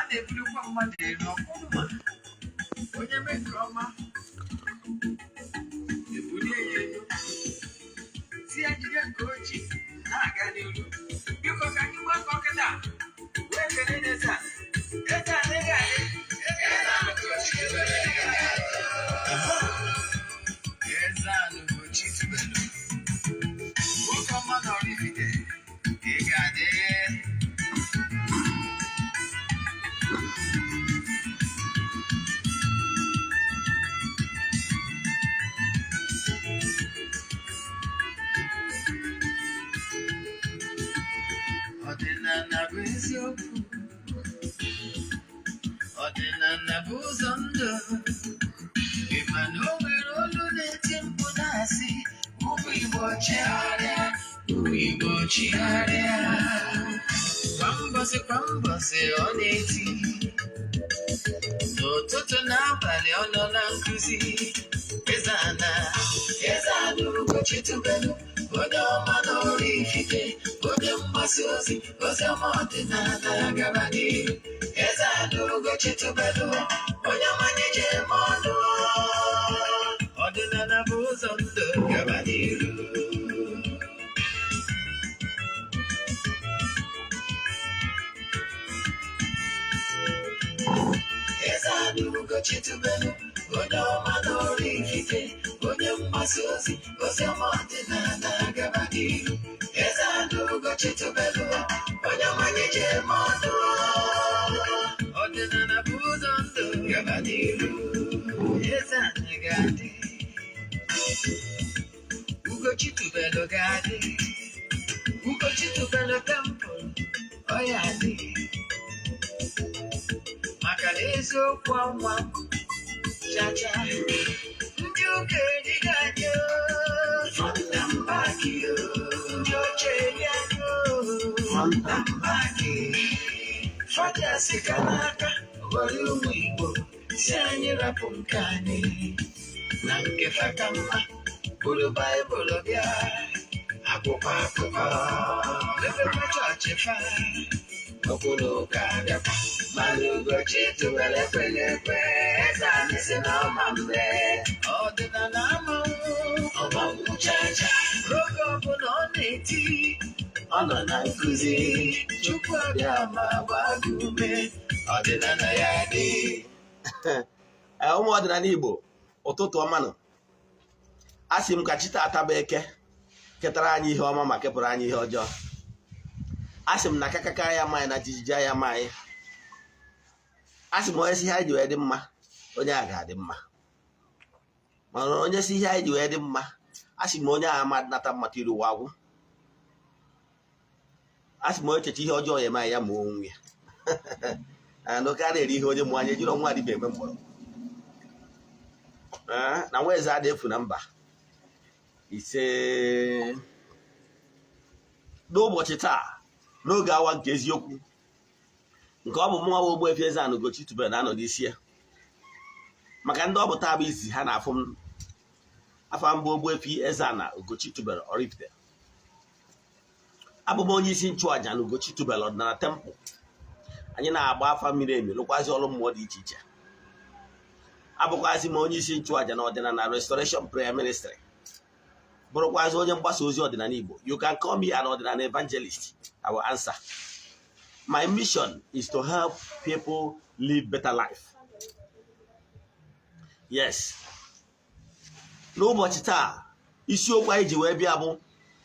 Na-ebulikwa mmadụ elu ọkpụrụma onye mee nke ọma, ebulie ya elu, si ya jide nke oji na-aga n'iru. Biko, ka anyị gbakọ kịta wee kelee eze a. Eze a anaghị adị. Eze a n'Ugochi tubelu, nwoke ọma na Oraifite, ị ga-adị. Ọdịnala bụ eziokwu, ọdịnala bụ ụzọ ndụ. Ị ma na o nwere olu na-eti mkpu na-asị, "Ụmụ Igbo, chigharịa, ụmụ Igbo, chigharịa." Kwa mbọsị kwa mbọsị ọ na-eti, n'ụtụtụ n'abalị ọ nọ na nkụzi. Eze ana, Eze Ana Ugochi tubelu, onye ọma na Oraifite, onye mgbasa ozi ozi ọma ọdịnala, gaba n'ihu. Eze Ana Ugochi tubelu, onye ọmanye ji eme ọnụ. Ọdịnala bụ ụzọ ndụ, gaba n'ihu. Eze Ana Ugochi tubelu, onye ọma na Oraifite, onye mgbasa ozi ozi ọma ọdịnala, gaba n'ihu. Eze Ana Ugochi tubelu, onye ọmanye ji eme ọnụ. Ọdịnala bụ ụzọ ndụ, gaba n'ihu. Eze anyị ga-adị, Ugochi tubelu ga-adị, Ugochi tubelu temple ọ ya adị, maka na eziokwu ọnwa chacha ndị ụka erighị anyị front and back, ndị oche eri anyị front and back. Fada sị ka n'aka ghọrọ ụmụ Igbo, si anyị rapụ nke anyị na nke fa ka mma, bụrụ Baịbụl bịa, akwụkwọ akụkọ, mepekwa chọọchị fa, okwu na ụka abịakwa. Mana Ugochi tubelu ekweghị ekwe. Eze anyị si na ọma mgbe ọdịnala amanwụ ọmanwụ chacha. Oge ọbụla ọ na-eti, ọ nọ na nkụzi. Chukwu abịa ma gbaa gị ume, ọdịnala ya dị. Ee, ụmụ ọdịnala Igbo, ụtụtụ ọma nụ. A sị m ka chi taata bụ Eke ketara anyị ihe ọma ma kepụrụ anyị ihe ọjọọ. A sị m na kakaka ya maanyị na jijiji ya maanyị. A sị m, onye si ihe anyị ji wee dị mma, onye a ga-adị mma. Mana onye si ihe anyị ji wee dị mma, a sị m onye a ama nata mmata iru ụwa agwụ. A sị m, onye echeche ihe ọjọọ ya eme anyị, ya ma onwe ya na oke a na-eri ihe onye mụ anya ejiri ọnwa adịba eme mgbọrọgwụ. Ee, na nwa eze adị efu na mba ise. N'ụbọchị taa, n'oge awa nke eziokwu, nke ọ bụ mụnwa bụ Ogbuefi Eze-Ana Ugochi tubelu na-anọ n'isi ya, maka ndị ọ bụ taa bụ izi ha na-afụ m, afa mbụ Ogbuefi Eze-Ana Ugochi tubelu Oraifite. Abụ m onye isi nchụaja na Ugochi tubelu ọdịnala temple. Anyị na-agba afa miri emi, lụkwazi ọrụ mmụọ dị iche iche. Abụkwazi m onye isi nchụaja na Ọdịnala Restoration Prayer Ministry, bụrụkwazi onye mgbasa ozi ọdịnala Igbo. You can call me an ọdịnala evangelist, I will answer. My mission is to help people live better life. Yes. N'ụbọchị taa, isiokwu anyị ji wee bịa bụ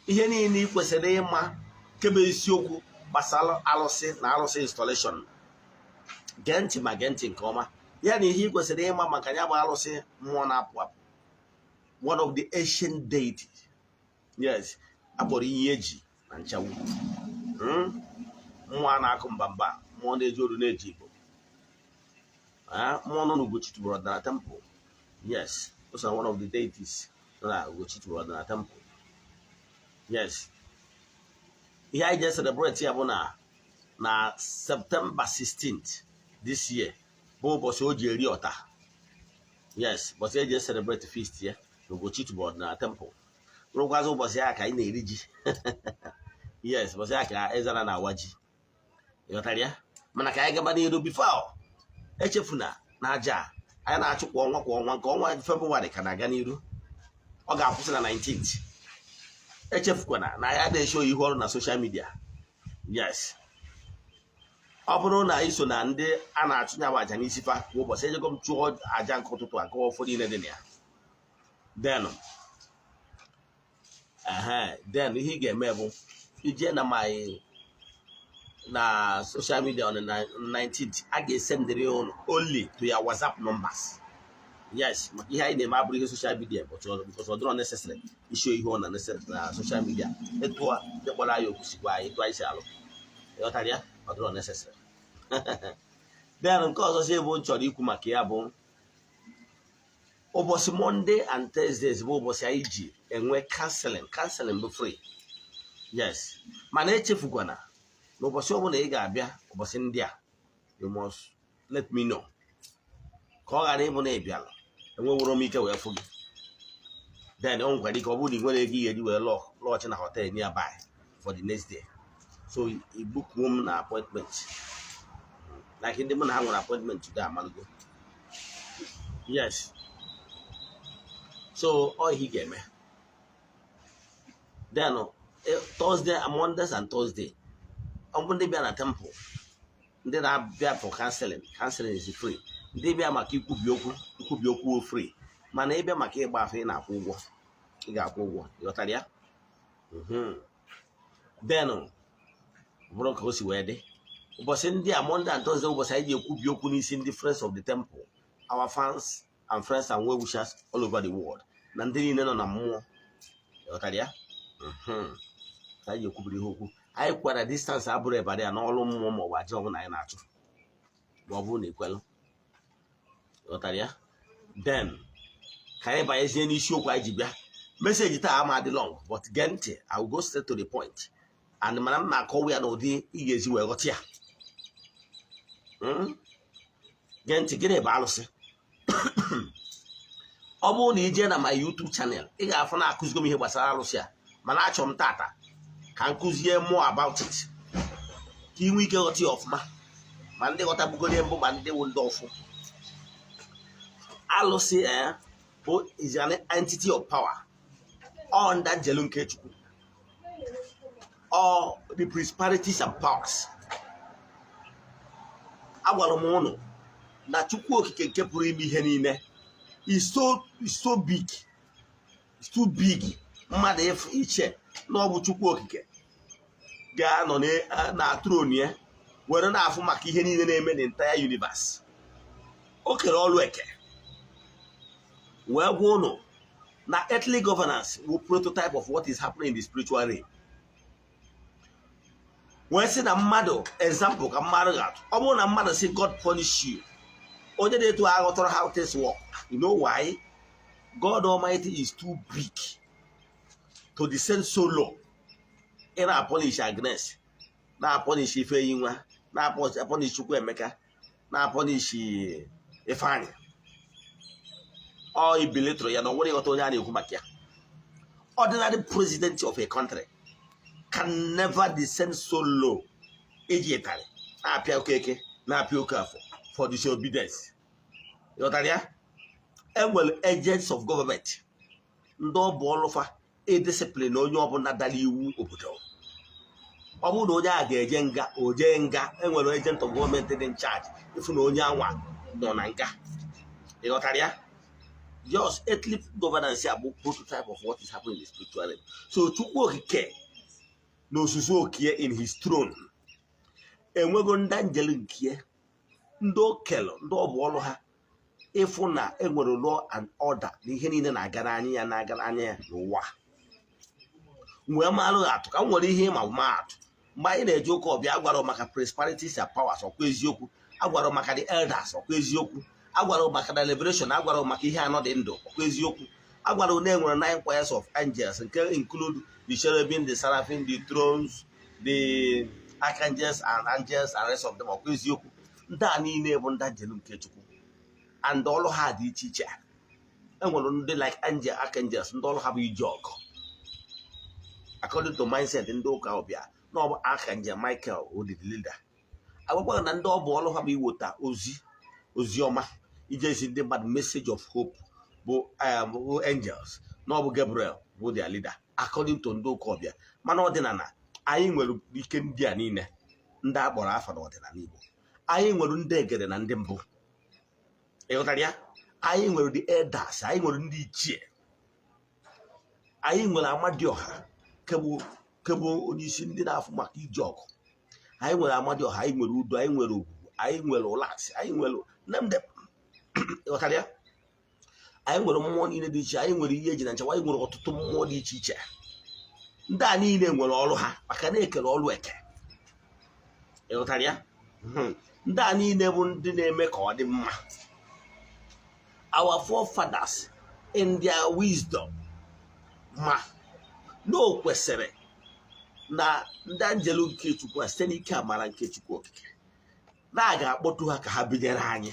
ihe niile ị kwesịrị ịma kebe isiokwu gbasara alụsị na alụsị installation. Gee ntị, ma gee ntị nke ọma. Ya na ihe ị kwesịrị ịma maka ya bụ alụsị, mmụọ na-apụ apụ, one of the ancient deities. Yes, akpọrọ iyi eji na nchagbu. Mmụọ a na-akụ mbamba, mmụọ na-eji oru na-eji Igbo. Ah, mmụọ nọ n'Ugochi tubelu ọdịnala temple. Yes, those are one of the deities nọ na Ugochi tubelu ọdịnala temple. Yes, ihe anyị ji celebrate ya bụ na September 16th this year bụ ụbọchị o ji eri ọta. Yes, ụbọchị eji celebrate feast ya na Ugochi tubelu ọdịnala temple, bụrụkwazị ụbọchị ya ka anyị na-eri ji. Yes, ụbọchị ya ka Eze-Ana na-awa ji. Ịghọtara ya? Mana ka anyị gaba n'iru, before echefuna na aja anyị na-achụ kwa ọnwa kwa ọnwa, nke ọnwa Febụwarị ka na-aga n'iru, ọ ga-akwụsị na 19th. Echefukwana na ya na-eshi ihu ọrụ na social media. Yes, ọ bụrụ na iso na ndị a na-achụnye aja n'isi fa kwa ụbọchị, ejego m chụọ aja nke ụtụtụ a, gụọ ụfọdụ niile dị na ya. Then ehe, then ihe ị ga-eme bụ ije na my na social media on the 19th, a ga-esendịrị ụnụ only to your WhatsApp numbers. Yes, maka ihe anyị na-eme abụrụ ihe social media, but because ọ dịrọ necessary issue ihe ọ na necessary na social media. Etu a ndị kpọrọ anyị okwu sikwa anyị etu anyị si alụ, ịghọtara ya? Ọ dịrọ necessary. Then nke ọzọ si bụ m chọrọ ikwu maka ya bụ ụbọchị Monday and Thursdays bụ ụbọchị anyị ji enwe counseling. Counseling bụ free, yes, mana echefukwana na ụbọchị ọbụla ị ga-abịa ụbọchị ndị a, you must let me know, ka ọ ghara ịbụ na ị bịara enweworo m ike wee fụ gị. Then o nwekwara ike ọ bụrụ na ị nwere ego ị ga-eji wee lọọchị na hotel nearby for the next day, so i bookuo m na appointment, like ndị mụ na ha nwere appointment today amalụgo. Yes, so ọ ihe ị ga-eme. Then Thursday, Mondays and Thursday, ọ bụ ndị bịa na temple, ndị na-abịa for counseling, counseling is free. Ndị bịa maka ikwubi okwu, ikwubi okwu free, mana ịbịa maka ịgba afa, ị na-akwụ ụgwọ, ị ga-akwụ ụgwọ. Ịghọtara ya? Then bụrụ ka o si wee dị, ụbọchị ndị a, Monday and Thursday, ụbọchị anyị ji ekwubi okwu n'isi ndị friends of the temple, our fans and friends and well wishers all over the world, na ndị niile nọ na mmụọ. Ịghọtara ya? Ka anyị ji ekwubiri ihe okwu anyị kwara distance abụrụ ịbara ya n'ọrụ mmụọ ma ọ bụ aja ọbụla anyị na-achụ, ma ọ bụrụ na ikwelụ. Ghọtara ya? Then ka anyị banyezie n'isiokwu anyị ji bịa. Message taa ama adị long, but gee ntị. I will go straight to the point and mana m na-akọwa ya n'ụdị ị ga-esi wee ghọta ya. Gee ntị. Gịnị bụ alụsị? Ọ bụrụ na ị jee na my YouTube channel, ị ga-afụ na akụzigo m ihe gbasara alụsị a, mana achọrọ m tata ka m kụzie more about it, ka ị nwee ike ghọta ya ọfụma, ma ndị ghọtabugoro mbụ, ma ndị wụ ndị ọfụ. Alụsị bụ is an entity of power, ọ ndị njelu nke Chukwu, ọ the principalities and powers. Agwara m ụnụ na Chukwu Okike nke pụrụ ime ihe niile is so big, is too big mmadụ iche na ọ bụ Chukwu Okike ga-anọ na throne ya were na-afụ maka ihe niile na-eme the entire universe. O kere ọrụ eke wee gwa ụnụ na earthly governance bụ prototype of what is happening in the spiritual realm, wee sị na mmadụ, example ka mmadụ ga-atụ, ọ bụrụ na mmadụ sị, "God punish you," onye na-etu aghọtara how things work. You know why? God Almighty is too big to descend so low ị na-apunish Agnes, na-apunish Ifeyinwa, na-apunish Chukwuemeka, na-apunish Ifeanyị. Ọ ibilitụrụ ya na ọ nwere ịghọta onye a na-ekwu maka ya. Ordinary president of a country can never descend so low iji ịtarị na-apịa Okeke, na-apịa Okafọ for disobedience. Ịghọtara ya? Enwere agents of government, ndị ọ bụ ọlụfa ịdiscipline onye ọbụla dara iwu obodo. Ọ bụrụ na onye a ga-eje nga, o jee nga. Enwere agent of government dị in charge ịfụ na onye anwa nọ na nga. Ịghọtara ya? Just earthly governance a bụ prototype of what is happening in the spiritual realm. So Chukwu Okike na ozuzu okie in his throne enwego ndị angel nke ndị okelụ, ndị ọ bụ ọrụ ha ịfụ na enwere law and order na ihe niile na-aga n'anya ya, na-aga n'anya ya n'ụwa. Wee malụ atụ ka m nwere ihe ịma maa atụ. Mgbe anyị na-eje ụka ọbịa, agwara maka principalities and powers, ọkwa eziokwu? Agwara maka the elders, ọkwa eziokwu? Agwara maka the liberation, agwara maka ihe anọ dị ndụ, ọkwa eziokwu? Agwara na enwere nine choirs of angels, nke include the cherubim, the seraphim, the thrones, the archangels and angels and rest of them, ọkwa eziokwu? Ndị a niile bụ ndị angel nke Chukwu, and ọrụ ha dị iche iche. Enwere ndị like angel, archangels, ndị ọrụ ha bụ ije ọgụ, according to mindset ndị ụka ọbịa, na ọ bụ Archangel Michael wụ the leader. Agwakwa na ndị ọ bụ ọrụ ha bụ iweta ozi, ozi ọma, ijezi ndị mmadụ message of hope, bụ angels, na ọ bụ Gabriel bụ their leader according to ndị ụka ọbịa. Mana ọdịnala anyị nwere ike ndị a niile ndị a kpọrọ afa n'ọdịnala Igbo. Anyị nwere ndị egede na ndị mbụ, ịghọtara ya? Anyị nwere the elders, anyị nwere ndị ichie, anyị nwere Amadioha kebụ onye isi ndị na-afụ maka ije ọgụ. Anyị nwere Amadioha, anyị nwere Udo, anyị nwere Ogwugwu, anyị nwere Ụlasị, anyị nwere name them, ịghọtara ya? Anyị nwere mmụọ niile dị iche, anyị nwere ihe eji na nchekwa, anyị nwere ọtụtụ mmụọ dị iche iche. Ndị a niile nwere ọrụ ha maka na ekere ọrụ eke, ịghọtara ya? Ndị a niile bụ ndị na-eme ka ọ dị mma. Our forefathers in their wisdom ma na o kwesịrị na ndị anjelu nke Chukwu a, site n'ike amara nke Chukwu Okike, na a ga-akpọtu ha ka ha binyere anyị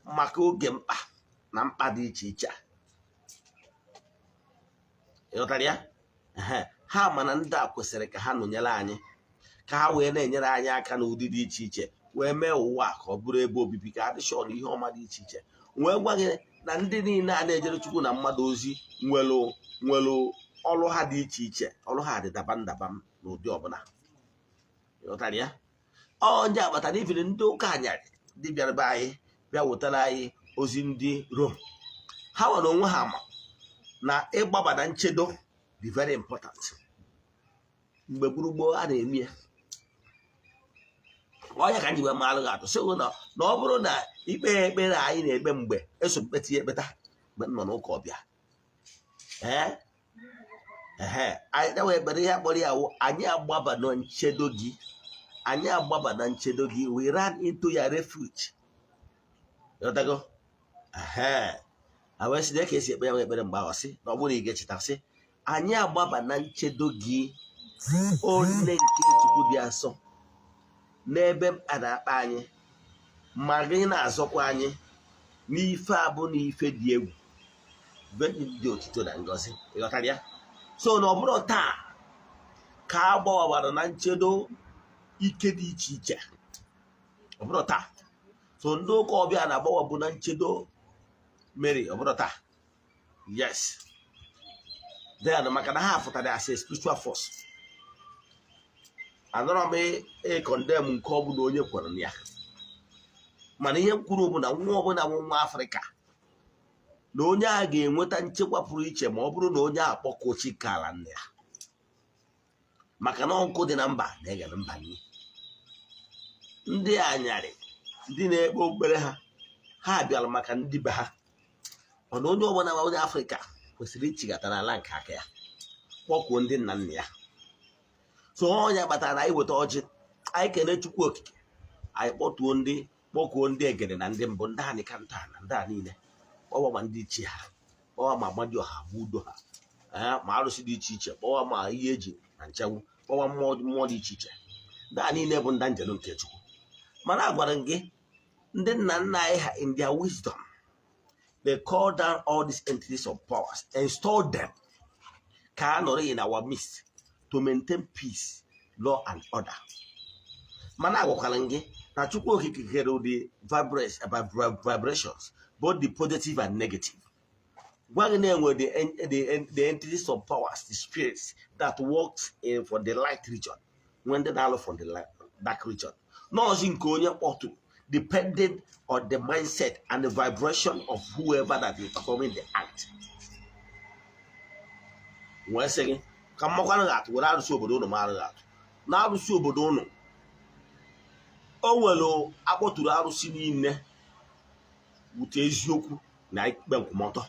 maka oge mkpa na mkpa dị iche iche, ịghọtara ya? Ehe. Ha ma na ndị a kwesịrị ka ha nọnyere anyị, ka ha wee na-enyere anyị aka n'ụdị dị iche iche, wee mee ụwa a ka ọ bụrụ ebe obibi, ka adị sure ihe ọma dị iche iche. Wee gwa gị na ndị niile a na-ejere Chukwu na mmadụ ozi nwere ọrụ ha dị iche iche, ọrụ ha dị dabam dabam n'ụdị ọbụla, ịghọtara ya? Ọ ndị agbata na ifiri ndị ụka anyarị ndị bịara be anyị bịa wetara anyị ozi ndị Rom, ha nwere onwe ha ma na ịgbaba na nchedo dị very important. Mgbe gburugburu a na-eme ya, ọnya ka m ji wee maalụ gị atụ sị na ọ bụrụ na ikpe ekpere anyị na-ekpe mgbe eso mkpeta ya ekpeta mgbe m nọ n'ụka ọbịa, ee ehe, anyị na ekpere ihe akpọrọ ya wụ anyị agbaba na nchedo gị, anyị agbaba na nchedo gị, we ran into your refuge, ịghọtago? Ehe, a wee sị ka esi ekpe ya ekpere mgbe ahụ, sị na ọ bụrụ na ị ga-echeta, sị anyị agbaba na nchedo gị, onye nke Chukwu dị asọ, n'ebe mkpa na-akpa anyị, ma gị na-azọkwa anyị n'ife abụ na ife dị egwu dị otito na ngọzi, ịghọtara ya? So na ọ bụrụ taa ka a gbawara na nchedo ike dị iche iche, ọ bụrụ taa. So ndị ụka ọbịa na-agbawabụ na nchedo Mary, ọ bụrụ taa. Yes, then maka na ha fụtara as a spiritual force. Anọrọ m ị condemn nke ọbụla onye kwere na ya, mana ihe m kwuru bụ na nwa ọbụla bụ nwa Afrịka, na onye a ga-enweta nchekwa pụrụ iche ma ọ bụrụ na onye a kpọkuo chi ka ala nna ya, maka na ọnkụ dị na mba na-eghere mba nri. Ndị anyarị, ndị na-ekpe okpukpere ha, ha bịara maka ndị be ha, mana onye ọbụla onye Afrịka kwesịrị ichigata n'ala nke aka ya, kpọkuo ndị nna nna ya. So onye kpatara na anyị weta ọjị, anyị kene Chukwu Okike, anyị kpọtuo ndị, kpọkuo ndị egede na ndị mbụ, ndị anị ka nta na ndị a niile, kpọwa ma ndị ichie ha, kpọwa ma Amadioha bụ udo ha, ma arụsị dị iche iche, kpọwa ma ihe eji na nchegbu, kpọwa mmụọ mmụọ dị iche iche. Ndị a niile bụ ndị njelu nke Chukwu. Mana agwara m gị, ndị nna nna anyị ha, in their wisdom, they call down all these entities of powers and install them ka a nọrọ in our midst to maintain peace, law and order. Mana agwakwara m gị na Chukwu Okike kere ụdị vibrations, both the positive and negative. Gwa gị na-enwe the entities of powers, the spirits that works in for the light region, nwee ndị na-alụ for the dark region. Nọọsụ nke onye kpọtụrụ, depending on the mindset and the vibration of whoever that is performing the act. Wee sị gị ka mmakwanụ ga-atụ were arụsị obodo ụnụ mara gị atụ na arụsị obodo ụnụ, o nwere akpọtụrụ arụsị niile wute eziokwu na ikpe nkwụmọtọ,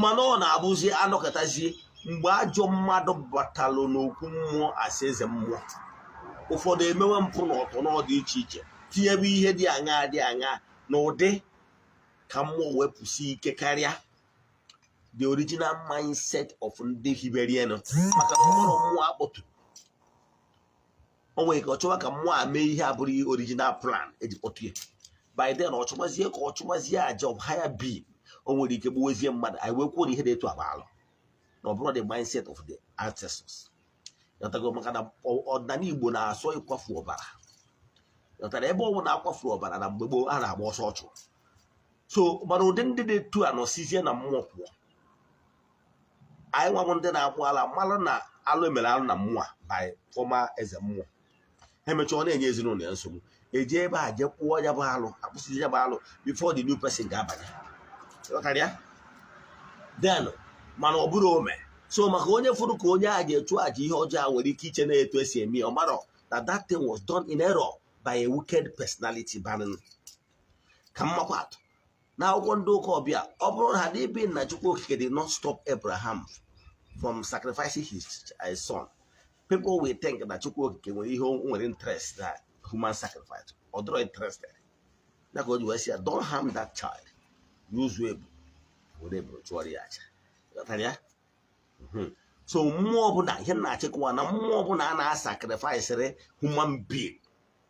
mana ọ na-abụzi anọkọtazie mgbe ajọ mmadụ batalụ n'okwu mmụọ asị eze mmụọ, ụfọdụ emewe mpụ na ọtọ n'ọdị iche iche, tinyebe ihe dị aṅaa dị aṅaa na ụdị ka mmụọ wepụsi ike karịa the original mindset of ndị hiberienụ, maka na ọhụrụ mmụọ akpọtụrụ, o nwere ka ọ chọwa ka mmụọ a mee ihe abụrụ original plan eji kpọtụ ya. By then ọ chọwazie ka ọ chụwazie aja of higher being, o nwere ike gbuwezie mmadụ. Anyị wee kwuo na ihe dị etu agba alụ na ọ bụrụ the mindset of the ancestors. Ghọtago? Maka na ọdịnala Igbo na-asọ ịkwafu ọbara. Ghọtara? Ebe ọ bụla akwafuru ọbara na mgbe gboo, a na-agba ọsọ ọchụ. So mana ụdị ndị dị etu a nọsizie na mmụọ pụọ, anyị nwabụ ndị na-akwụ ala malụ na alụ emere alụ na mmụọ a by former eze mmụọ. Ha emechaa, ọ na-enye ezinụlọ ya nsogbu. Eje ebe a jee kwụọ ya bụ alụ, akwụsịzi ya bụ alụ before the new person ga-abanye. Ghọtara ya? Then mana ọ bụrụ ome so maka onye fụrụ ka onye a ga-echu àjà ihe ọjọọ a nwere ike iche na-etu esi eme ya, ọ marọ na that thing was done in error by a wicked personality. Banụ ka mmakwa atụ n'akwụkwọ ndị ụka ọbịa, ọ bụrụ na had been na Chukwu Okike did not stop Abraham from sacrificing his son, people will think na Chukwu Okike nwere ihe o nwere interest na human sacrifice. Ọ dịrọ interested ya ka o ji wee sị ya, "Don't harm that child." Use ebu were eburu chụọrọ ya aja. Ghọtara ya? So mmụọ ọbụla, ihe m na-achịkwa na mmụọ ọbụla a na-asacrifice human being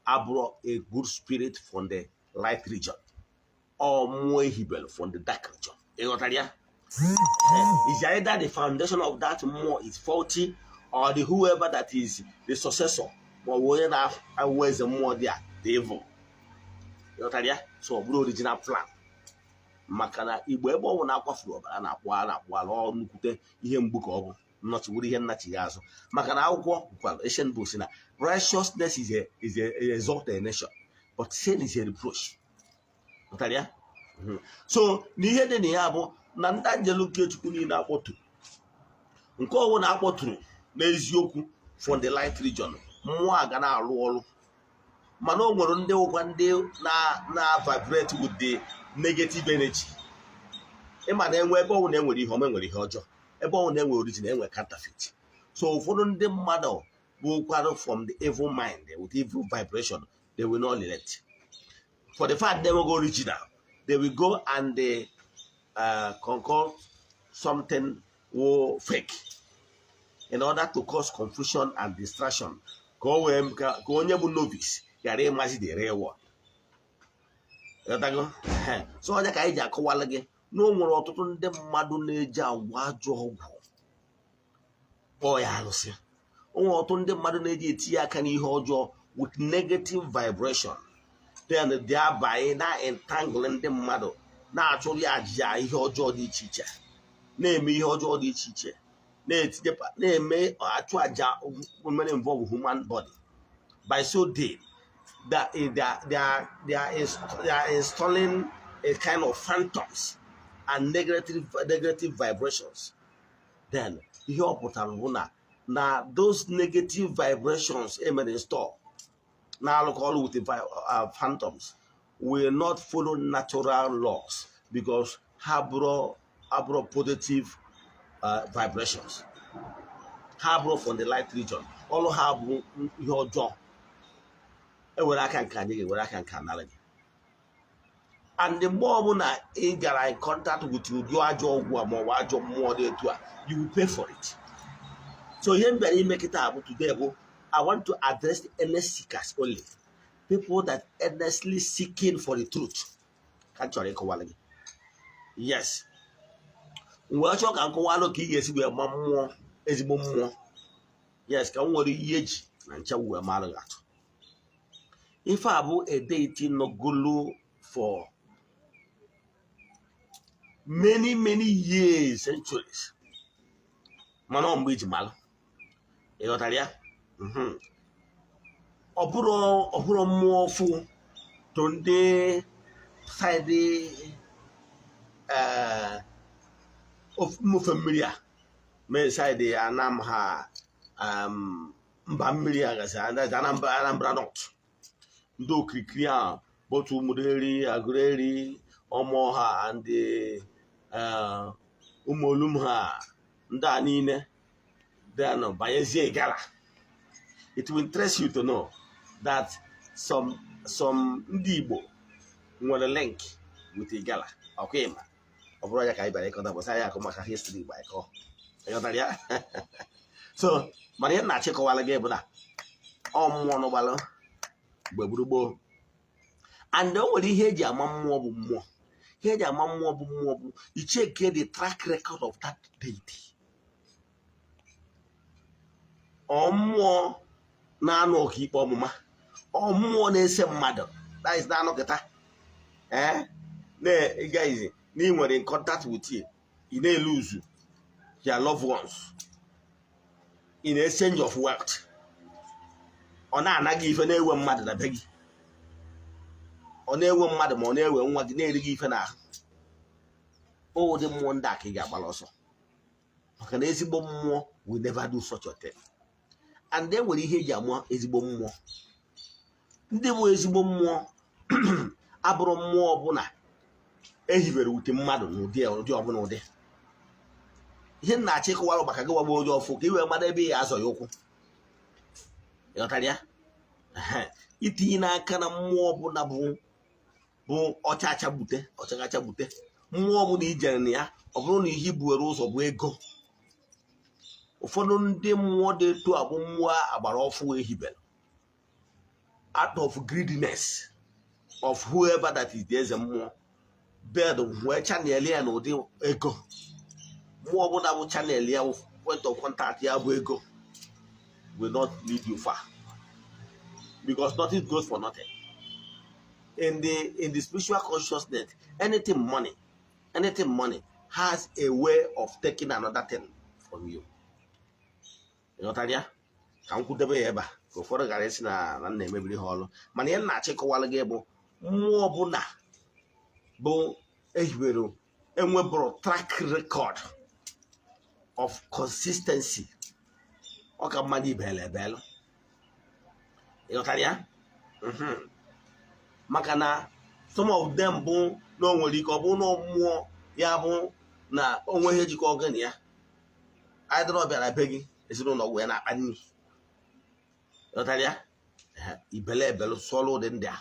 abụrụ a good spirit from the light region or mmụọ ehibelu from the dark region. Ịghọtara ya? Is either the foundation of that mmụọ is faulty or the whoever that is the successor ma ọ bụ onye na-awụ eze mmụọ dị a dị evil. Ịghọtara ya? So ọ bụrụ original plan, maka na Igbo, ebe ọ bụ na-akwafuru ọbara na-akwụ a na-akwụ ala, ọ nnukwute ihe mgbu ka ọ bụ nnọchiwuru ihe nnachi ya azụ. Maka na akwụkwọ kwukwara, ancient book si na righteousness is a exalt a nation, but sin is a reproach. Ghọtara ya? So na ihe dị na ya bụ na ndị anjelu nke Chukwu niile akpọturu, nke ọbụla akpọturu n'eziokwu from the light region, mmụọ a ga na-arụ ọrụ. Mana o nwere ndị ụkwa ndị na vibrate with the negative energy. Ịma na enwe ebe ọbụla enwere ihe ọma, enwere ihe ọjọọ. Ebe ọbụla enwere origin, enwere counterfeit. So ụfọdụ ndị mmadụ bụ from the evil mind with evil vibration. They will not relent for the fact they will go original. They will go and they concoct something wo fake in order to cause confusion and distraction, ka o wee ka onye bụ novice ghara ịmazi the real one. Ghọtago? Ehe. So onye ka anyị ji akọwalụ gị na o nwere ọtụtụ ndị mmadụ na-eji agwa ajọ ọgwụ kpọọ ya alụsị. O nwere ọtụtụ ndị mmadụ na-eji etinye aka n'ihe ọjọọ with negative vibration, then thereby na entangle ndị mmadụ, na-achụrụ ya aja ihe ọjọọ dị iche iche, na-eme ihe ọjọọ dị iche iche, na-etinye, na-eme achụ aja mere involve human body. By so doing that they are installing a kind of phantoms and negative vibrations. Then ihe ọ pụtara bụ na those negative vibrations emere install na-alụkọ ọrụ with the phantoms will not follow natural laws, because ha bụrụ abụrụ positive vibrations, ha bụrụ from the light region. Ọrụ ha bụ ihe ọjọọ. Ewere aka nke anyị ga-ewere aka nke anara gị. And mgbe ọbụla ị gara in contact with ụdị ajọ ọgwụ a maọbụ ajọ mmụọ dị etu a, you will pay for it. So ihe m bịara ime kịta bụ, today bụ, I want to address the earnest seekers only, people that earnestly seeking for the truth, ka m chọrọ ịkọwara gị. Yes, mgbe ọ chọọ ka m kọwalụ ka ị ga-esi wee ma mmụọ, ezigbo mmụọ. Yes, ka m nwere ihe eji na nchegbu wee mara gị atụ. Ife a bụ a deity nọgolo for many, many years, centuries, mana ọ mgbe iji malụ. Ị ghọtara ya? Ọ bụrụ mmụọ fụ to ndị side mmofe mmiri a mee side Anam ha, mba mmiri a gasị Anambra, Anambra North, ndị okirikiri a, both Ụmụderi, Agụleri, Ọmọha and Ụmụolum ha, ndị a niile, then banyezie Igala. It will interest you to know that some ndị Igbo nwere link with Igala. Ọkwa ịma ọ bụrụ ya ka anyị bịara ịkọta bụsị anyị akụ maka history Igbo anyị kọọ. Ịghọtara ya? So mana ihe m na-achịkọwala gị bụ na ọ mmụọ nụgbalụ mgbe gburugburu, and o nwere ihe eji ama mmụọ bụ mmụọ. Ihe eji ama mmụọ bụ mmụọ bụ icheke the track record of that deity. Ọ mmụọ na-anụ ọkaikpe ọmụma, ọ mmụọ na-ese mmadụ, that is na-anọkịta ee na-ịgaizi na ị nwere in contact with you, ị na-eluzu your loved ones in exchange of wealth. Ọ na-ana gị ife, na-ewe mmadụ na be gị, ọ na-ewe mmadụ ma ọ na-ewe nwa gị, na-eri gị ife n'ahụ. Ụdị mmụọ ndị a ka ị ga-agbara ọsọ, maka na ezigbo mmụọ will never do such a thing. And e nwere ihe eji amụọ ezigbo mmụọ. Ndị bụ ezigbo mmụọ abụrụ mmụọ ọbụla ehibere ute mmadụ n'ụdị ụdị ọbụla. Ụdị ihe m na-achọ ịkọwara maka gị wagba onye ọfụ ka ị wee mara ebe ị azọ ya ụkwụ. Ịghọtara ya? Ehe. Itinye n'aka na mmụọ ọbụla bụ ọcha achagbute, ọcha achagbute, mmụọ ọbụla ijere na ya, ọ bụrụ na ihe buwere ụzọ bụ ego. Ụfọdụ ndị mmụọ dị etu a bụ mmụọ agbara ọfụ ehibere out of greediness of whoever that is the eze mmụọ bed wee channel ya n'ụdị ego. Mmụọ ọbụla bụ channel ya, point of contact ya bụ ego, will not lead you far, because nothing goes for nothing in the spiritual consciousness. Anything money, anything money has a way of taking another thing from you. Ịghọtara ya? Ka m kwudebe ya ebe a ka ụfọdụ gara isi na m na-emebiri ha ọrụ, mana ihe m na-achọ ịkọwara gị bụ mmụọ ọbụla bụ ehibere enwebụrụ track record of consistency, ọ ka mmadụ ibele ebelụ. Ịghọtara ya? Maka na some of them bụ na o nwere ike ọ bụ na mmụọ ya bụ na onwe ihe jikọ gị na ya either ọ bịara be gị, ezinụlọ wee na-akpa nri. Ịghọtara ya? Ehe, ibele ebele sọlụ ụdị ndị a,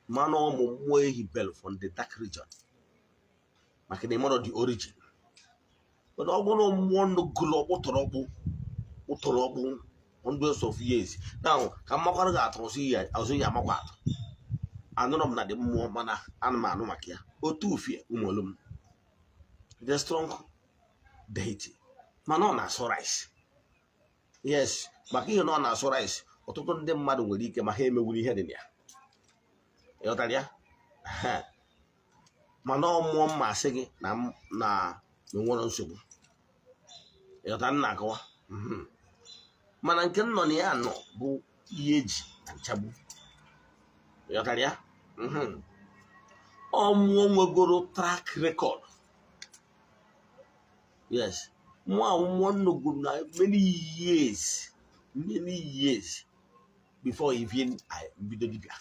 mana ụmụ mmụọ ehibelu from the dark region, maka na ịmarọ the origin. Mana ọ bụrụ mmụọ nnukwu ọkpụtọrọkpụ ụtọrọkpụ hundreds of years now, ka mmakwara ga-atụ ọzọ ya ọzọ ya amakwa atụ. Anụrụ m na dị mmụọ, mana ana m anụ maka ya otu ufie ụmụolu m, the strong deity, mana ọ na-asụ rice. Yes, maka ihe na ọ na-asụ rice, ọtụtụ ndị mmadụ nwere ike ma ha emewuru ihe dị na ya. Ịghọtara ya? Ehe. Mana ọ mmụọ mma asị gị na onwere nsogbu. Ịghọtara m na-akọwa? Mana nke m nọ na ya nọ bụ ihe eji na nchagbu. Ịghọtara ya? Ọ mmụọ nwegoro track record. Yes, mmụọ ahụ, mmụọ nnọgoro na many years, many years before even I bido dibịa.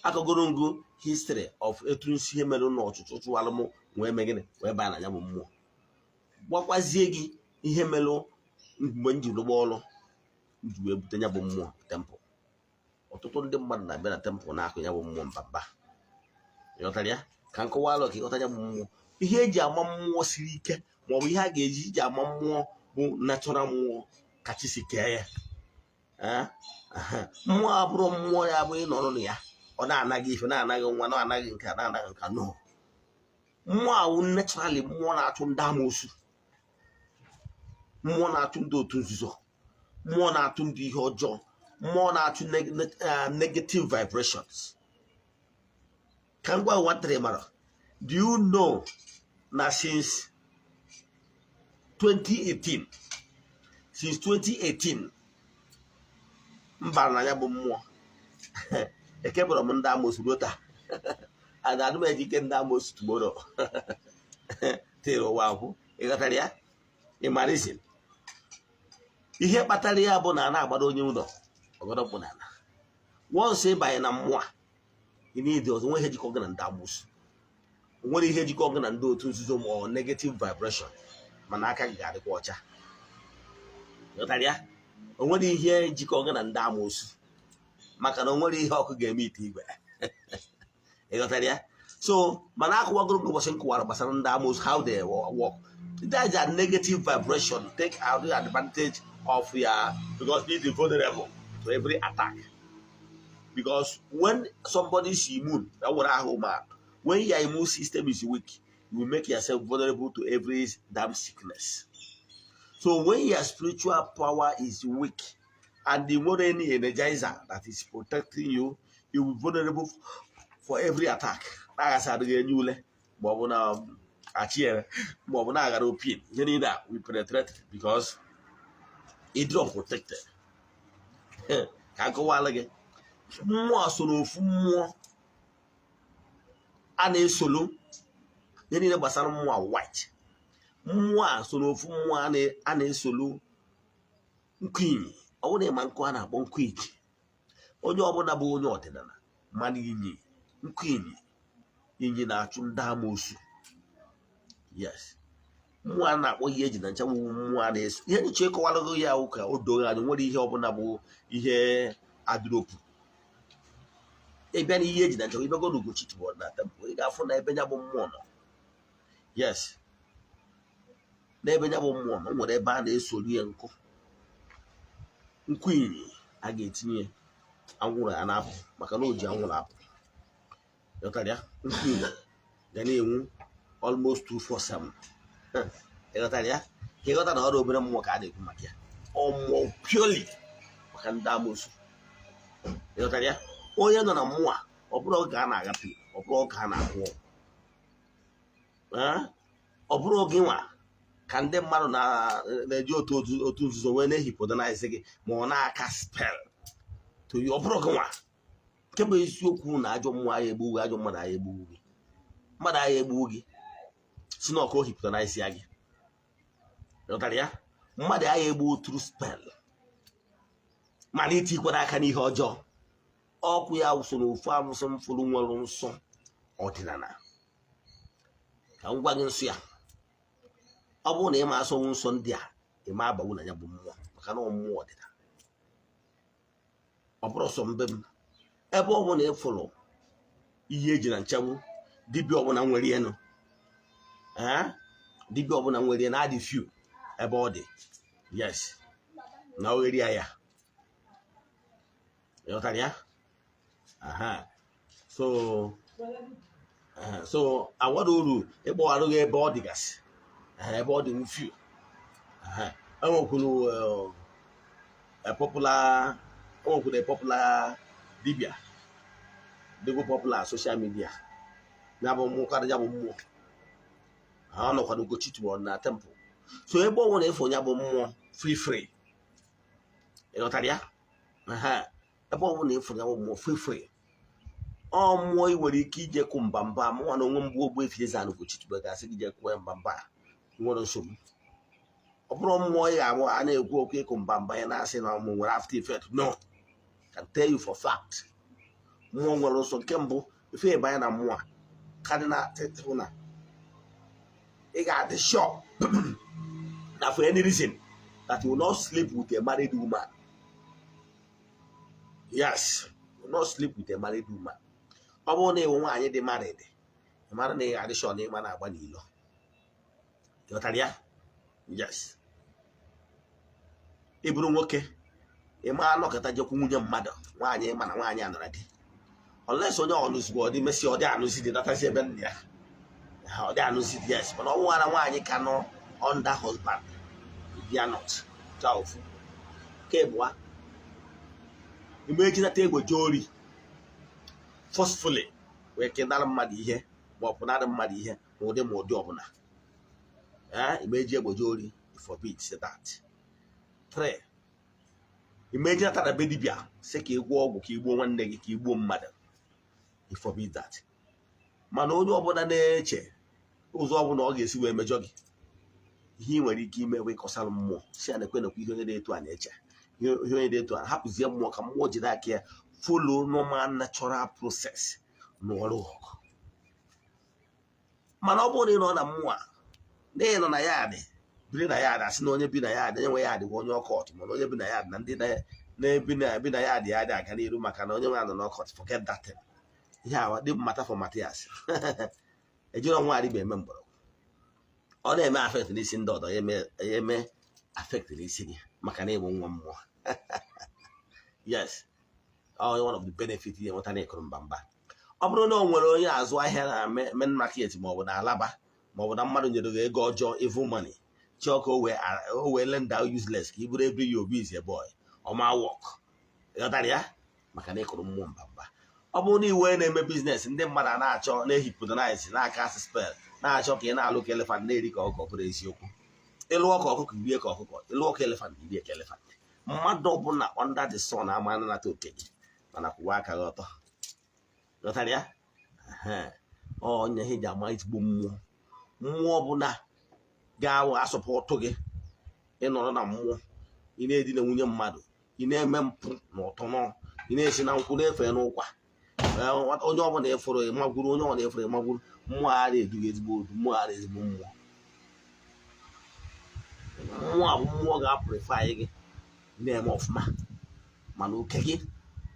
Akọgoro ngụ history of etu nsi ihe mere na ọchụchụ chụwalụ m wee mee gịnị, wee baa na ya bụ mmụọ. Gwakwazie gị ihe mere mgbe m ji rụgba ọrụ m ji wee bute ya bụ mmụọ temple. Ọtụtụ ndị mmadụ na-abịa na temple na-akụ ya bụ mmụọ mbamba. Ịghọtara ya? Ka m kọwalụ ka ịghọta ya bụ mmụọ. Ihe eji ama mmụọ siri ike, maọbụ ihe a ga-eji iji ama mmụọ, bụ natural mmụọ kachi si kee ya. Ee, aha. Mmụọ abụrụ mmụọ ya bụ ịnọrọ na ya, ọ na-anaghị ife, na-anaghị nwa, na-anaghị nka, na-anaghị nka. No, mmụọ awụ naturally mmụọ na-achụ ndị amoosu, mmụọ na-achụ ndị otu nzuzo, mmụọ na-achụ ndị ihe ọjọọ, mmụọ na-achụ negative vibrations. Ka m gwa gị nwatịrị mara, do you know na since 2018, since 2018 m bara na ya bụ mmụọ, ekebụrụ m ndị amoosu ruo taa, and adị m eji ike ndị amoosu tomorrow tiri ụwa akwụ. Ịghọtara ya? Ịmarizin ihe kpatara ya bụ na a na-agbado onye ụlọ ọgọdọ mkpụ n'ala. Once ịbanye na mmụọ a, ị na-edi ọzọ nwe ihe jikọ gị na ndị amoosu, nwere ihe jikọ gị na ndị otu nzuzo ma ọ negative vibration, mana aka gị ga-adịkwa ọcha. Ịghọtara ya? O nwere ihe jikọ gị na ndị amoosu, maka na o nwere ihe ọkụ ga-eme ite igwe. Ịghọtara ya? So mana akụwagoro gị ụbọchị m kụwara gbasara ndị amoosu, how they work. That is a negative vibration, take out the advantage of your, because it is vulnerable to every attack, because when somebody is immune, that were ahụ man, when your immune system is weak, you will make yourself vulnerable to every damn sickness. So when your spiritual power is weak and you nwere any energizer that is protecting you, you will be vulnerable for every attack. Na-aghasị adịghị enye ule, maọbụ na achiere, maọbụ na-aghara opin, ihe niile a we penetrate because ịdịrọ protected. Ka akọwala gị, mmụọ so n'ofu mmụọ a na-esolo ihe niile gbasara mmụọ white. Mmụọ a so n'ofu mmụọ a na-esolo nkụ inyi. Ọ bụrụ na ịma nkụ a na-akpọ nkụ inyi, onye ọbụla bụ onye ọdịnala mana inyi, nkụ inyi, inyi na-achụ ndị amoosu. Yes, mmụọ a na-akpọ ihe eji na nchegbu, mmụọ a na-eso ihe nche ịkọwara gị ya ka o doo anya. Nwere ihe ọbụla bụ ihe adịropụ ịbịa n'ihe eji na nchegbu, ịbịago n'Ugochi tubelu na temple, ị ga-afụ na ebe ya bụ mmụọ nọ. Yes, n'ebe ya bụ mmụọ nọ, o nwere ebe a na-esori ya nkụ, nkụ inyi a ga-etinye anwụrụ ya na-apụ, maka na o ji anwụrụ apụ. Ịghọtara ya? Nkụ inyi ga na-enwu almost 247. Ịghọtara ya? Ka ịghọta na ọrụ obere mmụọ ka a na-ekwu maka ya, ọ mmụọ purely maka ndị amoosu. Ịghọtara ya? Onye nọ na mmụọ a, ọ bụrụ oge a na-agape, ọ bụrụ oge a na-akwụ, ọ bụrụ oge nwa ka ndị mmadụ na-eji otu nzuzo wee na-ehypnotize gị, ma ọ na-aka spell to you. Ọ bụrụ gị nwa nke bụ eziokwu na ajọ mmụọ agha egbu gị, ajọ mmadụ agha egbu gị, mmadụ agha egbu gị si na ọka o hypnotize ya gị. Ghọtara ya? Mmadụ agha egbu through spell, mana itikwara aka n'ihe ọjọọ. Ọkụ ya so n'ofu arụsị mfụrụ nwere nsọ ọdịnala. Ka m gwa gị nsọ ya, ọ bụrụ na ị ma asọnwu nsọ ndị a, ị ma agbanwu na ya bụ mmụọ, maka na ọ mmụọ ọdịnala. Ọ bụrụ sọ mbe m, ebe ọ bụla ị fụrụ ihe eji na nchegbu, dibịa ọbụla nwere enu, dibịa ọbụla nwere ya na-adị few ebe ọ dị. Yes, na oghere ya, ịghọtara ya? Aha. So awara uru ịkpọgharụ gị ebe ọ dịgasị, ebe ọ dị few. Enwekwuru popular, enwekwuru popular dibịa dịgo popular social media, ya bụ mmụọ karịa, ya bụ mmụọ ha nọkwa n'Ugochi tubelu na temple. So ebe ọ nwere ịfụ ya bụ mmụọ free free, ịghọtara ya? Ebe ọ bụla ịfụ ya bụ mmụọ free free, ọ mmụọ ị nwere ike ije kụ mbamba. Mụnwa na onwe mbụ, Ogbuefi Eze-Ana Ugochi tubelu, ga-asị gị je kụọ ya mbamba, nwere nsogbu. Ọ bụrụ mmụọ ị ga-abụ a na-ekwu okwu ịkụ mbamba ya na-asị na ọmụ nwere after effect. No, can tell you for fact, mmụọ nwere nsọ. Nke mbụ, ife ịbanye na mmụọ a cardinal bụ na ị ga-adị sure na for any reason that you will not sleep with a married woman. Yes, you will not sleep with a married woman. Ọ bụrụ na ịwụ nwaanyị dị married, ị mara na ị ga-adị sure na ịma na-agba n'ilo. Ghọtara ya? Yes. Ị bụrụ nwoke, ị ma anọkọta jekwu nwunye mmadụ, nwaanyị ma na nwaanyị anọrọ di, unless onye ọnụzigbo ọ dị mesi, ọ dị anụzi dị natazi ebe nna ya, ọ dị anụzi dị. Yes, mana ọ nwara nwaanyị ka nọ under husband bịa not ka ofu nke abụọ, ime ejinata egbe jee ori forcefully wee kenara mmadụ ihe, ma ọ pụnara mmadụ ihe ma ụdị ọbụla. Ime eji egbe jee ori, forbid that. Three, ime ejinata na be dibịa sị ka ị gwọọ ọgwụ ka ị gbuo nwanne gị, ka ị gbuo mmadụ, forbid that. Mana onye ọbụla na-eche ụzọ ọbụla ọ ga-esi wee mejọ gị ihe, ị nwere ike ime wee kọsara mmụọ, si ya na-ekwe nekwe ihe onye dị etu a na-eche, ihe onye dị etu a. Hapụzie mmụọ ka mmụọ jide aka ya follow normal natural process n'ọrụ ọgụ. Mana ọ bụrụ na ị nọ na mmụọ a, na ị nọ na ya dị biri na ya dị, asị na onye bi na ya dị, onye nwe ya dị bụ onye occult, mana onye bi na ya dị na ndị na-ebi na bi na ya dị ya dị aga n'iru, maka na onye nwe nọ n'occult. Forget that thing. Ihe a dị mata for Matias, ejiri ọnwa adịba eme mgbọrọgwụ, ọ na-eme affect n'isi ndị ọdọ ya eme affect n'isi gị, maka na ịbụ nwa mmụọ. Yes, ọ one of the benefit ihe nweta na ịkụrụ mbamba. Ọ bụrụ na o nwere onye azụ ahịa na main market, maọbụ na alaba, maọbụ na mmadụ nyere gị ego ọjọọ, evil money, Chọọ ka o wee render useless, ka ị bụrụ every year Obi is a boy, ọma work. Ịghọtara ya? Maka na ịkụrụ mmụọ mbamba. Ọ bụrụ na iwe na-eme business, ndị mmadụ a na-achọ na-ehypnotize, na-aka asị spell, na-achọ ka ị na-alụ ka elephant, na-eri ka ọkụkọ, bụrụ eziokwu. Ịlụọ ka ọkụkọ, irie ka ọkụkọ. Ịlụọ ka elephant, irie ka elephant. Mmadụ ọbụla under the sun ama anata oke gị, mana kwụwa aka gị ọtọ. Ghọtara ya? Ọnya ihe eji ama ezigbo mmụọ. Mmụọ ọbụla ga-awụ asọpụtụ gị, ịnọrọ na mmụọ, ị na-edina nwunye mmadụ, ị na-eme mpụ na ụtọ nọ, ị na-esi na nkwụ na-efe n'ụkwa, onye ọbụla ịfụrụ ịmagwuru, onye ọbụla ịfụrụ ịmagwuru, mmụọ ara eduga ezigbo odu, mmụọ ara ezigbo mmụọ. Mmụọ a bụ mmụọ ga-apụrịfai gị na-eme ọfụma, mana oke gị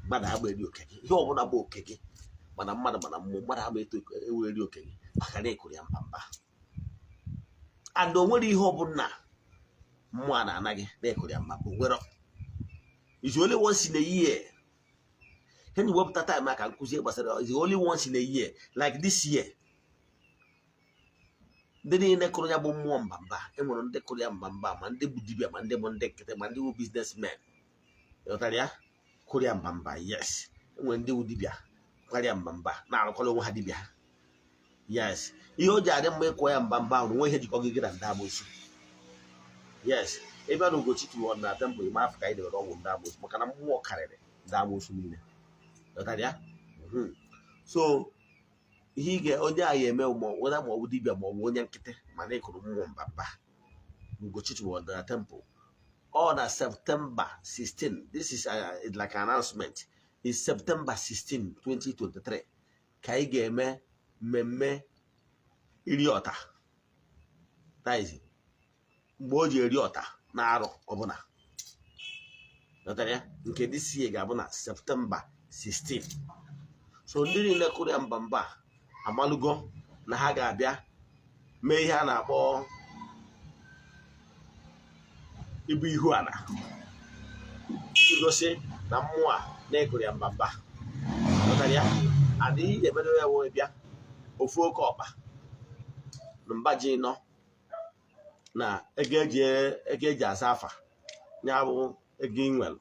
mmadụ agba eri oke gị. Ihe ọbụla bụ oke gị, mana mmadụ, mana mmụọ, mmadụ agba eto eweri oke gị, maka na ịkụrụ ya mbamba. And o nwere ihe ọbụla mmụọ a na-ana gị na ịkụrụ ya mbamba. O nwere is only once in a year. Can you wepụta time aka nkụzi gbasara is only once in a year like this year. Ndị niile kụrụ ya bụ mmụọ mbamba, enwere ndị kụrụ ya mbamba, ma ndị bụ dibịa, ma ndị bụ ndị nkịtị, ma ndị bụ businessmen. Ịghọtara ya? Kụrụ ya mbamba, yes. Enwere ndị bụ dibịa kwara ya mbamba, na-arụkọrọ onwe ha dibịa, yes. Ihe o ji adị mma ịkụ ya mbamba ahụ, nwe ihe jikọ gị gị na ndị amoosu, yes. Ebe a na Ugochi tụrụ na temple ime afọ ka anyị debere ọgwụ ndị amoosu, maka na mmụọ karịrị ndị amoosu niile. Ghọtara ya? So ihe ị ga onye a ga-eme, ma ọ ma ọ bụ dibịa ma ọ bụ onye nkịtị, mana ịkụrụ mmụọ mbamba Ugochi tụrụ na temple, ọ na September 16. This is it's like an announcement. Is September 16 2023 ka anyị ga-eme mmemme iri ọta. That is mgbe o ji eri ọta na arọ ọbụla. Ghọtara ya? Nke this year ga-abụ na September 16. So ndị niile kụrụ ya mbamba amalụgo na ha ga-abịa mee ihe a na-akpọ ibu ihu ala, igosi na mmụọ a na-ekụrụ ya mbamba. Ghọtara ya? Adịghị ga-emedo ya wee bịa ofu oke ọkpa na mba ji nọ na ego eji asa afa ya bụ ego ị nwere,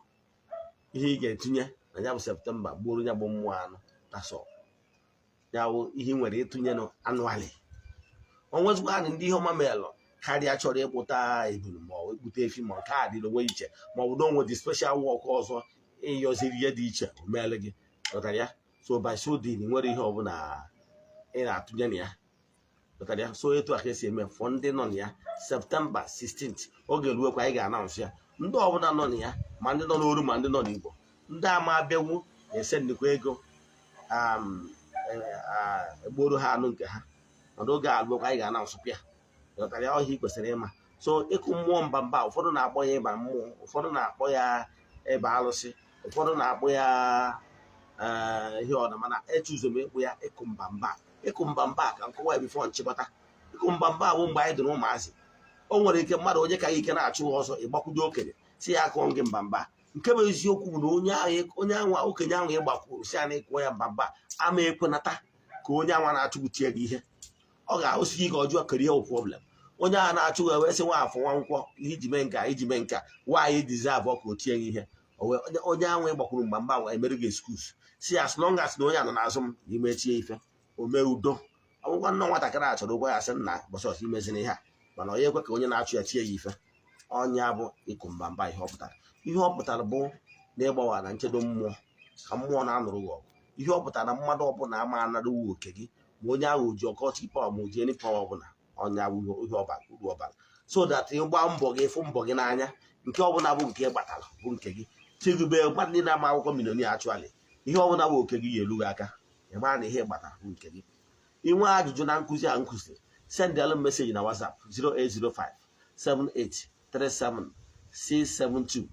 ihe ị ga-etinye na ya bụ September gbuoro ya bụ mmụọ anụ tasọ ya bụ ihe ị nwere ịtụnye annually. Onwezikwa anyị ndị ihe ọma melụ karịa chọrọ ịkpụta ebulu ma ọ bụ ịkpụta efi, ma nke a dịrị onwe iche, ma ọ bụ na onwe dị special work ọzọ ịyọziri ihe dị iche o meele gị. Ghọtara ya? So by so doing, nwere ihe ọbụla ị na-atụnye na ya. Ghọtara ya? So etu a ka esi eme fọ ndị nọ na ya. September 16th, oge ruokwa, anyị ga-anaụnsụ ya. Ndị ọbụla nọ na ya, ma ndị nọ n'oru, ma ndị nọ n'Igbo, ndị ama abịanwu na-ese nnukwu ego egboro ha anụ nke ha, mana oge alụọkwa, anyị ga-anaụnsụkwa ya. Ghọtara ya? Ọhịa ị kwesịrị ịma. So ịkụ mmụọ mbamba, ụfọdụ na-akpọ ya ịba mmụọ, ụfọdụ na-akpọ ya ịba alụsị, ụfọdụ na-akpọ ya ihe ọna, mana echuzo m ịkpụ ya ịkụ mbamba. Ịkụ mbamba ka nkọwa ya before nchịkọta. Ịkụ mbamba bụ mgbe anyị dị ụmụazị, o nwere ike mmadụ onye ka ike na-achụ ọsọ, ịgbakwudo okenye si ya akụọ gị mbamba. Nke bụ eziokwu bụ na onye ahụ, onye anwa, okenye ahụ ịgbakwuru si ya na ịkụọ ya mbamba, ama ekwenata ka onye anwa na-achụ tie gị ihe. Ọ ga-osi gị ka ọ jụọ kere ihe bụ problem. Onye ahụ na-achụ gị wee sị nwa afọ nwa nkwọ ihe iji mee nka, iji mee nka nwaanyị deserve ka o tie gị ihe. Onye ahụ ịgbakwuru mgbamba ahụ emere gị excuse, si as long as na onye a nọ n'azụ m na imechie ife o mee udo. Ọgwụgwa nnọọ nwatakịrị a chọrọ ụgwọ ya, sị nna bọsọs imezina ihe a, mana onye ekwe ka onye na-achụ ya tie ya ife. Ọnya bụ ịkụ mbamba. Ihe ọ pụtara, ihe ọ pụtara bụ na ịgbawa na nchedo mmụọ ka mmụọ na-anụrụ gị ọgụ. Ihe ọ pụtara na mmadụ ọbụla ama anara uwe oke gị, ma onye ahụ ji occultic power, ma o ji any power ọbụla. Ọnya bụ ihe ọbara uru ọbara, so that ịgba mbọ gị fụ mbọ gị n'anya, nke ọbụla bụ nke ị gbatara bụ nke gị. Chigube mmadụ niile ama akwụkwọ millionaire. Actually, ihe ọbụla bụ oke gị ga-eru gị aka. Ị mara na ihe ị gbatara bụ nke gị. Inwe ajụjụ na nkụzi a nkụzi, send alụ message na WhatsApp 0805 7837 672.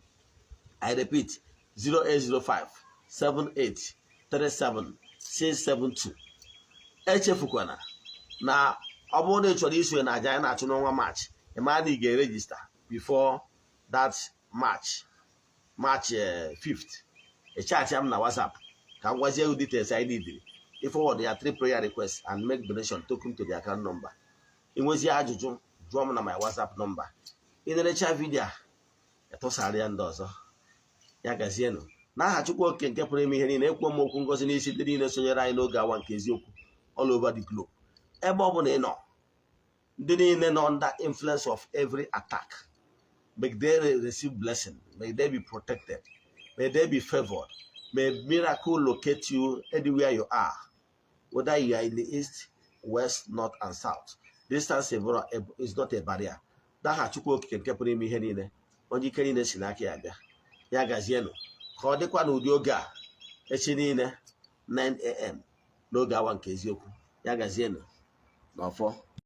I repeat, 0805 7837 672. Echefukwana na ọ bụrụ na ị chọrọ isonye na aja anyị na-achụ n'ọnwa March, ị mara na ị ga-eregister before that March 5th. Ị chat m na WhatsApp ka m gwazie you details anyị neediri. Ị forward ya three prayer requests and make donation token to the account number. Ị nwezie ajụjụ, Jụọ m na my WhatsApp number. Ị na-erecha video a, etụsara ya ndị ọzọ. Ya gazienụ. N'aha Chukwu Oke nke pụrụ ime ihe niile, ekwuo m okwu ngozi n'isi ndị niile sonyere anyị n'oge awa nke eziokwu all over the globe, ebe ọ bụla ị nọ, ndị niile nọ under influence of every attack, may they receive blessing, may they be protected, may they be favored, may miracle locate you anywhere you are, whether you are in the east, west, north and south. Distance is not a barrier. N'aha Chukwu Okike nke pụrụ ime ihe niile, onye ike niile si n'aka ya bịa, ya gazienụ. Ka ọ dịkwa n'ụdị oge a echi niile, 9 a.m., n'oge awa nke eziokwu. Ya gazienụ n'ọfọ.